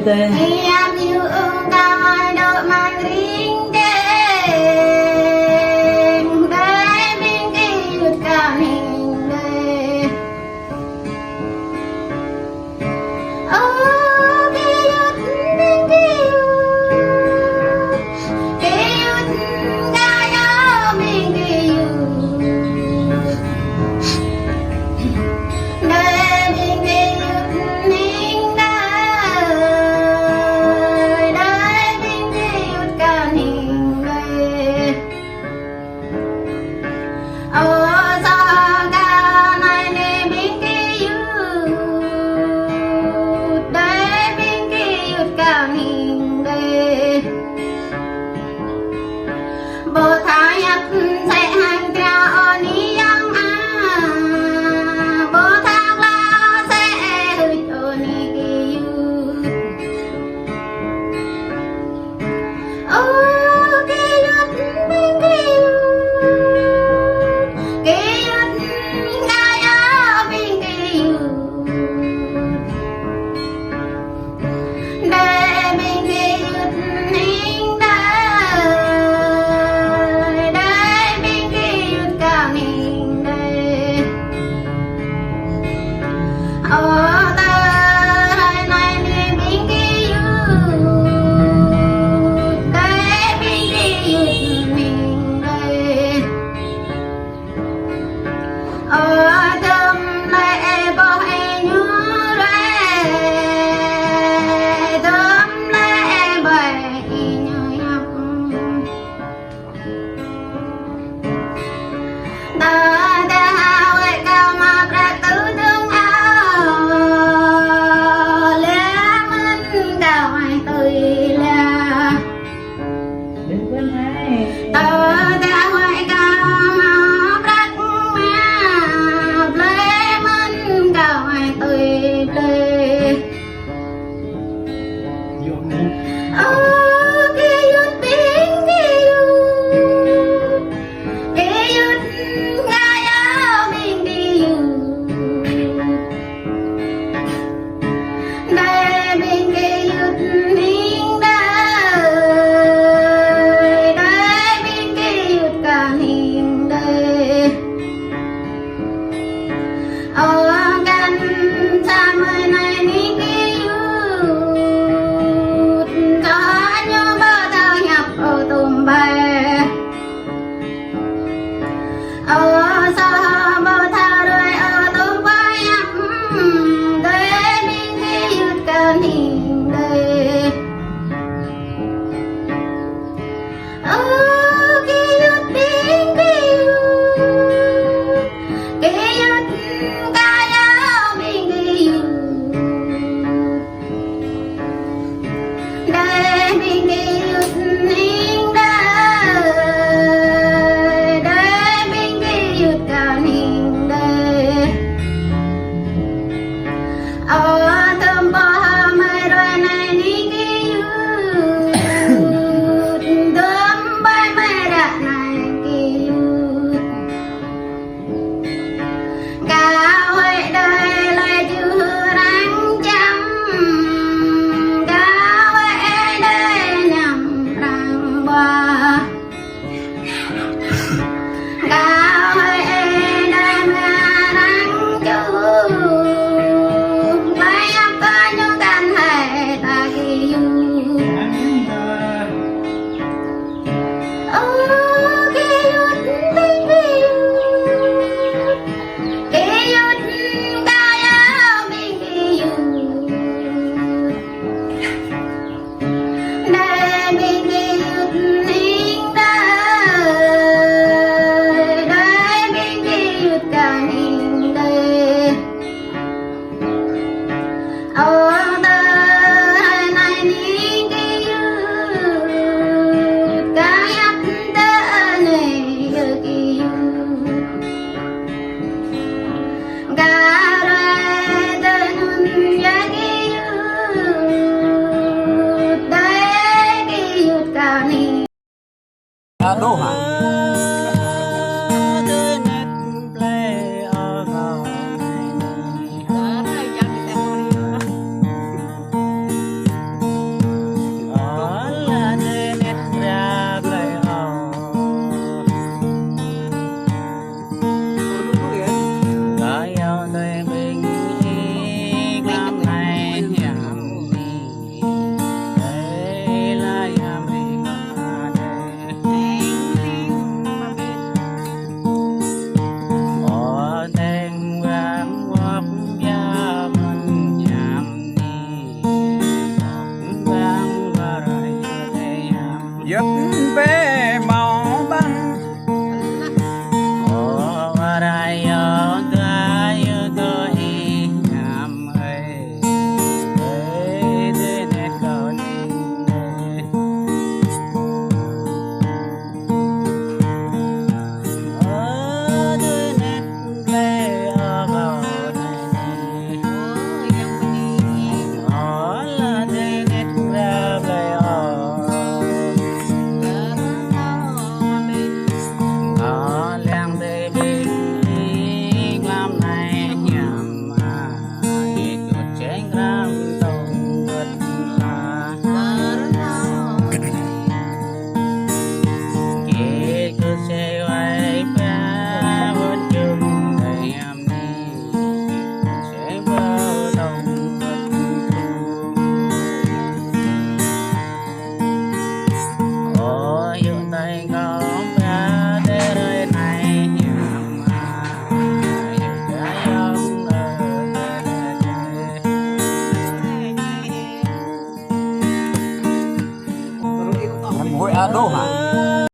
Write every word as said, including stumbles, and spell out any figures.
Hiăp yŭ ung kơ mă dŏ mă ring dêng, dai ƀing gơyut kơ ning dêng. Ơ gơyut ƀing gơyut, gơyut gơyut ƀing gơyut. Dai ƀing gơyut ning dai, dai ƀing gơyut kơ ning dai. Ơ sa kơ nai ne ƀing gơyut, dai ƀing gơyut kơ ning dai. Ƀu thâo hiăp sĕ hăng krao ôh ni yŏng ah, ƀu thâo klă sĕ hưč ôh ni gơyut. Ơ gơyut ƀing gơyut, gơyut gơyut ƀing gơyut. Dai ƀing gơyut ning dai, dai ƀing gơyut kơ ning dai. Ơ tơlơi nai ne ƀing gơyut, dai ƀing gơyut ning dai. Ơ tơm lĕ ƀôh ih ñu rai, tơm lĕ ƀôh ih ñu hiăp. Ta dêh wĕ kơ mă prăk tŭ dơ̆ng ao, lĕ mơ̆n kơ ih tui lĕ. Tơ dêh wĕ kơ mă prăk mă blơi mơ̆n kơ ih tui blơi. Ơ gơyut ƀing gơyut, gơyut gơyut ƀing gơyut. Dai ƀing gơyut ning dai, dai ƀing gơyut kơ ning dai. Ơ kăn samơ̆ nai ni gơyut, kơ ñu ƀu thâo hiăp ôh tơm ƀai. Ơ sa ƀu thâo ruai ôh tơm ƀai hiăp, dai ƀing gơyut kơ ning dai. Ơ gơyut ƀing gơyut, gơyut gơyut ƀing gơyut. Dai ƀing gơyut ning dai, dai ƀing gơyut kơ ning dai. Ơ tơm ƀôh mơi ruai nai ni gơyut, tơm ƀai mơi ră nai gơyut. Kâo huĭ đơi lĕ jưh arăng čăm, kâo huĭ đơi ñăm arăng ƀuah. Kâo huĭ đơi mơi arăng čuh, ƀai hiăp kơ ñu kăn hai ta gơyut. Ơ gơyut ƀing gơyut, gơyut gơyut ƀing gơyut. Dai ƀing gơyut ning dai, dai ƀing gơyut kơ ning dai. Ơ tơlơi nai ni gơyut, kơ hiăp tơ anai yơh gơyut. Kơ ruai tơ anŭn yơh gơyut, dai gơyut kơ ning. Aduh, ha. Hăng wơ̆t a đôč hă.